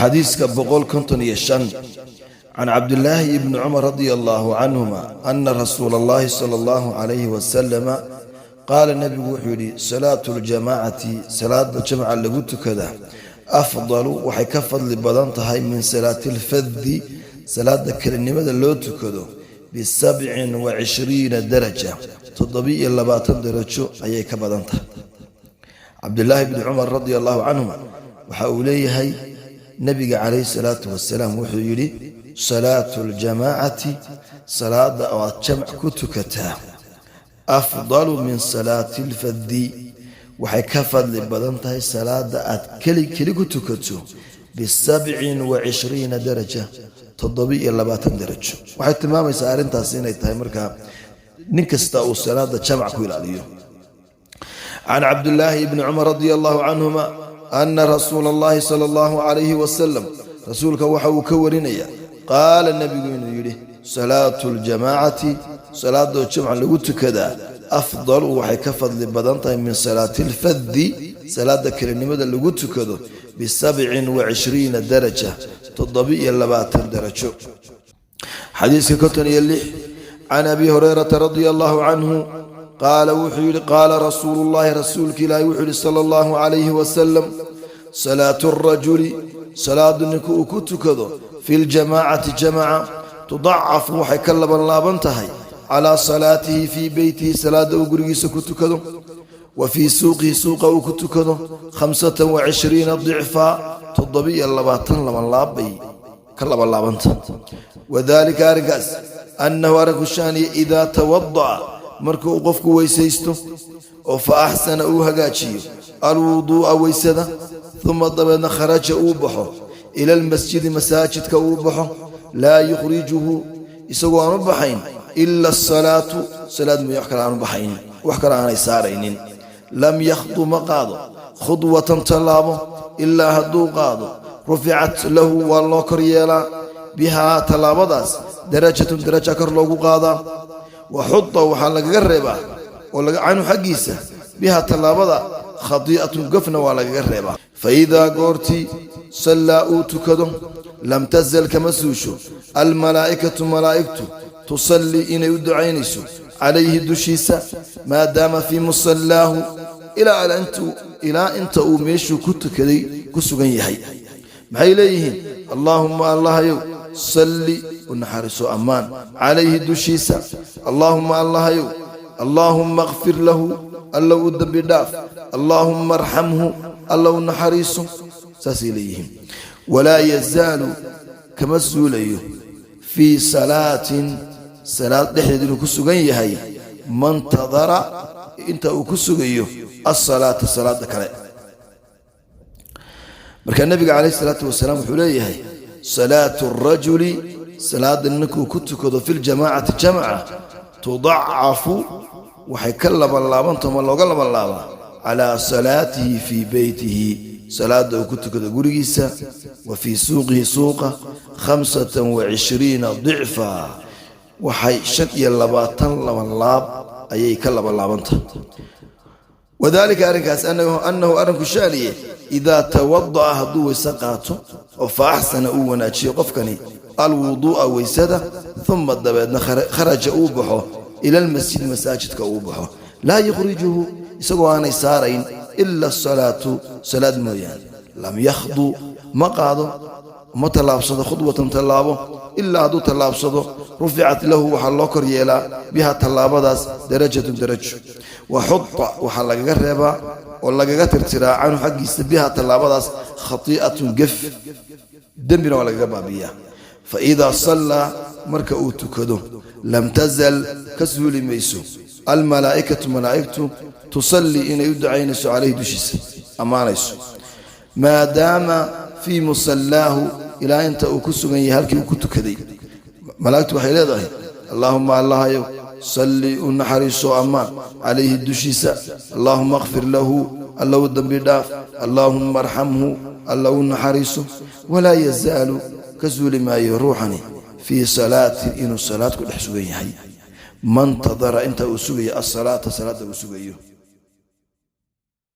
Xadiiska 155: Can Cabdillaahi ibni Cumar radia allaahu canhuma ana rasuula allahi sala allahu calayhi wasalama qaala, nebigu wuxuu yidhi: salaatu ljamaacati, salaada jamca lagu tukadaa, afdalu, waxay ka fadli badan tahay, min salaati alfadi, salaada kelinimada loo tukado, bi27 daraja, 27 darajo ayay ka badan tahay. Cabdilaahi bni Cumar radia allahu canhuma waxa uu leeyahay: nebiga calayhi salaatu wasalaam wuxuu yidhi: salaatu ljamaacati, salaada oo aad jamc ku tukataa, afdalu min salaati alfadi, waxay ka fadli badan tahay salaada aad keli keli ku tukato, bi27 daraja, 27 darajo. Waxay tilmaamaysaa arrintaas inay tahay markaa nin kasta uu salaada jamc ku ilaaliyo. Can Cabdillaahi bni Cumar radia allahu canhuma ana rasuula allahi sala allahu calayhi wasalam, rasuulka waxa uu ka warinaya, qaala, nebigu inuu yidhi: salaatu ljamaacati, salaadoo jamca lagu tukadaa, afdalu, waxay ka fadli badan tahay, min salaati alfadi, salaada kelinimada lagu tukado, bi27 daraja, 27 darajo. Xadiiska 56: Can Abi Hurayrata radia allahu canhu qaala, wuxuu yidhi: qaala rasuulu llahi, rasuulka ilaahi wuxuu yidhi sala allahu calayhi wasalam: salaatu arajuli, salaadu ninku uu ku tukado, fi ljamaacati, jamaca, tudacafu, waxay ka labanlaaban tahay, calaa salaatihi fii beytihi, salaada uu gurigiisa ku tukado, wa fii suuqihi, suuqa uu ku tukado, 25 dicfaa, 27 labanlaab bay ka labanlaabanta. Wadaalika, arrinkaas, annahu, arrinku shaaniya, idaa tawada'a, marka uu qofku weysaysto oo fa axsana, uu hagaajiyo, alwuduu'a, weysada, uma, dabeedna, kharaja, uu baxo, ila almasjidi, masaajidka uu baxo, laa yukhrijuhu, isagoo aan u baxayn, ila asalaatu, salaad mooye wax kale aan u baxaynin, wax kale aanay saaraynin, lam yakhdu, ma qaado, khudwatan, tallaabo, ilaa hadduu qaado, ruficat lahu, waa loo kor yeelaa, bihaa, tallaabadaas, darajatun, daraja kor loogu qaadaa, wa xuta, waxaa lagaga reebaa oo canhu, xaggiisa, bihaa, tallaabada, khadii'atun, gafna waa lagaga reebaa. Fa idaa, goortii, sallaa, uu tukado, lam tasal, kama suusho, almalaa'ikatu, malaa'igtu, tusallii, inay u ducaynayso, calayhi, dushiisa, maadaama fii musallaahu, ilaa inta uu meeshuu ku tukaday ku sugan yahay. Maxay leeyihiin? Allaahumma, Allahayow, salli, u naxariiso, ammaan, calayhi, dushiisa. Allaahumma, Allahayow, allaahumma akfir lahu, Allow u dembi dhaaf. Allaahumma arxamhu, Allow naxariiso. Saasay leeyihiin. Walaa yazaalu, kama suulayo, fii salaatin, salaad dhexdeed inuu ku sugan yahay, mantadara, inta uu ku sugayo, asalaata, salaada kale. Marka nebiga calayh isalaatu wasalaam wuxuu leeyahay: salaatu arajuli, salaada ninkuu ku tukado, fi ljamaacati, jamca, tudacafu, waxay ka labanlaabanta ma looga labanlaabaa, calaa salaatihi fii beytihi, salaada uu ku tukado gurigiisa, wa fii suuqihi, suuqa, 25 dicfa, waxay 25 labanlaab ayay ka labanlaabanta. Wadaalika, arrinkaas, annahu, arrinku shaaniye, idaa tawada'a, hadduu weyse qaato oo fa axsana, uu wanaajiyo qofkani, alwuduu'a, weysada, uma, dabeedna, kharaja, uu baxo, ila almasjidi, masaajidka uu baxo, laa yukhrijuhu, isagoo aanay saarayn, ila asalaatu, salaad mooyaane, lam yakhdu, ma qaado, ma tallaabsado, khudwatan, tallaabo, ilaa hadduu tallaabsado, ruficat lahu, waxaa loo kor yeelaa, biha, tallaabadaas, darajatun, darajo, wa xuta, waxaa lagaga reebaa oo lagaga tirtiraa, canhu, xaggiisa, biha, tallaabadaas, khatii'atun, gef, dembina waa lagaga baabi'iyaa. Fa idaa sallaa, marka uu tukado, lam tasal, ka suuli mayso, almalaa'ikatu, malaa'igtu, tusallii, inay u ducaynayso, calayhi, dushiisa, ammaanayso, maadaama fii musallaahu, ilaa inta uu ku sugan yahay halkii uu ku tukaday. Malaa'igtu waxay leedahay: Allaahuma, Allahayow, salli, u naxariiso, ammaan, calayhi, dushiisa. Allaahuma akfir lahu, Alla u dembi dhaaf. Allaahumma arxamhu, Alla u naxariiso. Walaa yazaalu, ka suuli maayo ruuxani, fii salaatin, inuu salaad ku dhex sugan yahay, mantadara, inta uu sugayo, asalaata, salaadda uu sugayo.